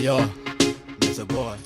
Yo, Mr. Boy.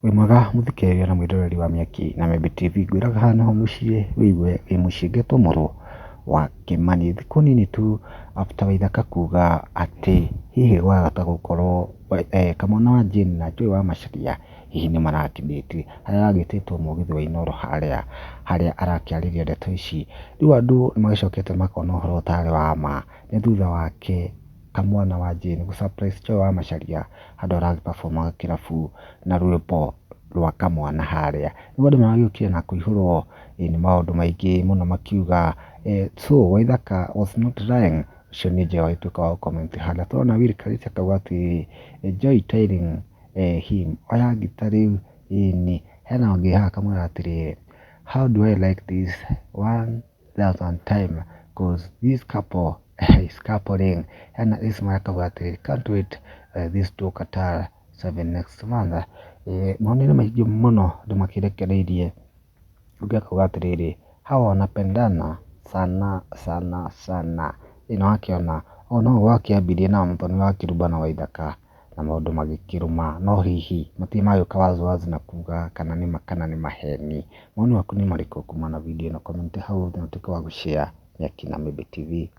Wĩ mwega mũthikĩrĩria na mwĩroreri wa Mĩaki na Membe TV, ngwĩraga haha nĩho mũciĩ wĩigue wĩ mũciĩ ngetwo mũrũ wa Kĩmani. Thikũ nini tu after Waithaka kuga atĩ hihi wahota gũkorwo Kamwana wa Jane na Joy wa Macharia hihi nĩ marakĩndĩti, harĩa aragĩtĩtwo mũgithi wa Inooro harĩa, harĩa arakĩarĩria ndeto ici. Rĩu andũ nĩ magĩcokete makona ũhoro ũtarĩ wa ma, nĩ thutha wake Kamwana wa Jane gũ surprise Joy wa Macharia handũ aragĩ perform kĩrabu na rwĩmbo rwa Kamwana harĩa. Rĩu andũ nĩmagĩũkire na kũihũrwo nĩ maũndũ maingĩ mũno makiuga so Waithaka was not lying, ũcio nĩ Joy wagĩtuĩka wa gũ comment harĩa. Tũrona Willy Karisa akauga atĩ Joy telling him oya ngita rĩu ĩni. Hena ũngĩ haha akamwĩra atĩrĩrĩ, how do I like this 1000 time cause this couple is coupling. Hena Ismail akauga atĩrĩrĩ, can't wait this to Qatar 7 next month. Maoni nĩ maingĩ mũno andũ makĩrekereirie. Ũngĩ akauga atĩrĩrĩ, hawa wanapendana sana sana sana. Ĩ nĩwakĩona ũũ noguo gwakĩambirie na Mũthoni wa Kĩrumba na Waithaka na maũndũ magĩkĩrũma, no hihi matirĩ magĩũka wazi wazi na kuga kana nĩ ma kana nĩ maheni. Mawoni maku nĩ marĩkũ kumana na video ĩno? Comment hau thĩ na ũtuĩke wa gũ share Mĩaki na Membe TV.